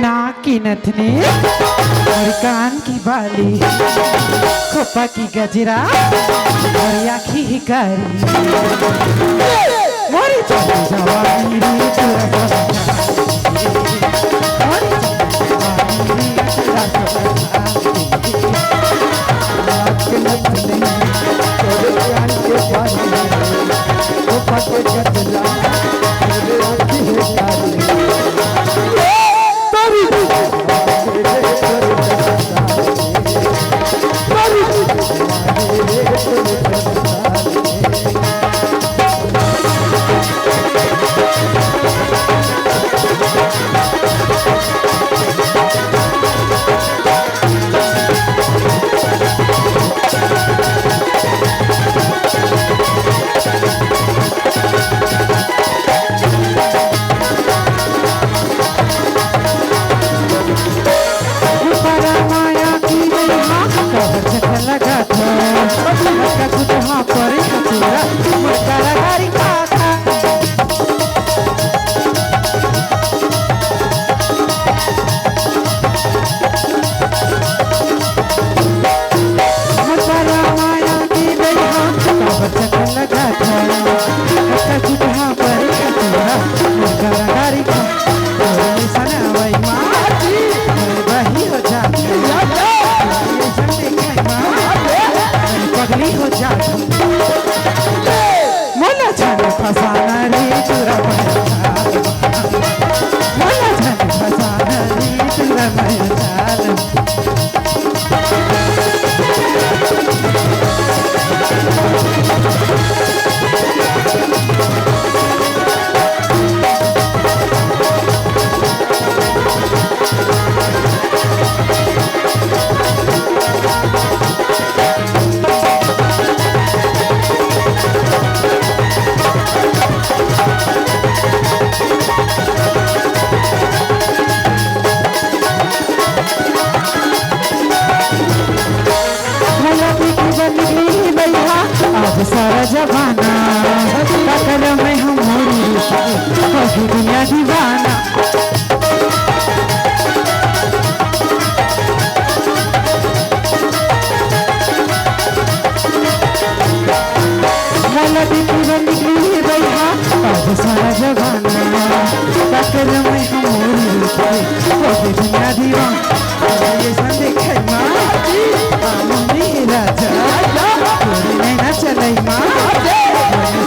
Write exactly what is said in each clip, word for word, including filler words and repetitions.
नाक की नथनी, मोर कान की बाली, खोपा की गजरा, मोर आँखी ही कारी। मोर जवानी रे तोरा सब, मोर जवानी रे तोरा सब। पगली हो जा। मोला झन फसाना रे चुरा मोला झन फसाना रे चुरा। मोला देखे बर निकली भैया, आज सारा जमाना। का करम मैं हम मोरी रूप के, होगी दुनिया दीवाना। मोला देखे बर निकली भैया, आज सारा जमाना। का करम मैं हम मोरी रूप के, होगी दुनिया दीवाना। अइसन देखे मा, बाबू मेरा जा, तोरे नैना चलई मा,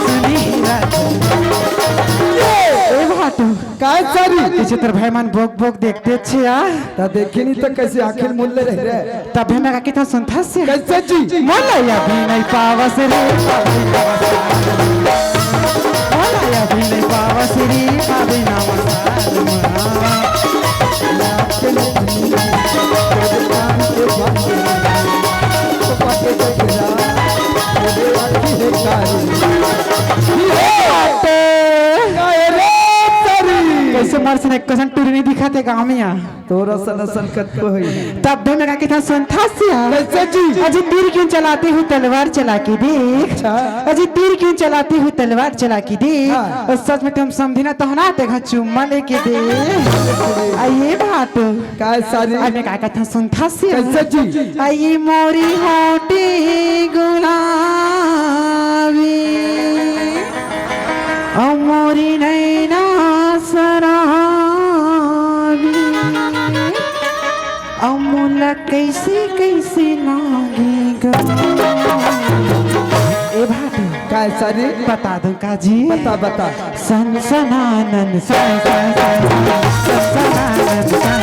सुनी राजा। ए भाटू, काय सारी? विचित्र भाई मन बोक बोक देखते छे आ। त देखे नहीं त कैसे आँखी मूंद ले रहे रे? तभे मैं का कितना सुनता से। कैसे जी? मोला अभी नहीं पावस रे, मोला अभी नहीं पावस रे, पावे ना मसाल मा। कैसे मार से एक कसन टूरी नहीं दिखाते गाँव में यहाँ। तोरा सन सन कतको होई। तब भी मेरा कितना सुनता सिया। कैसे जी? अजी तीर क्यों चलाती हूँ तलवार चला के देख। अच्छा। अजी तीर क्यों चलाती हूँ तलवार चला के देख। हाँ। और सच में तुम समझी ना तो ना देखा चुम्मा लेके दे। आ ये बात। काय सारी? अरे मैं का कथा सुनता सिया। कैसे जी? आ ये मोरी होटी गुलाबी। अउ मोरी नैना सराबी, अउ मोला कइसे कइसे लागे गा। ए भाटू, काय सारी? बता दूं का जी? बता, बता। सन सनानन, सन, सन, सन, सन, सन सनानन, सन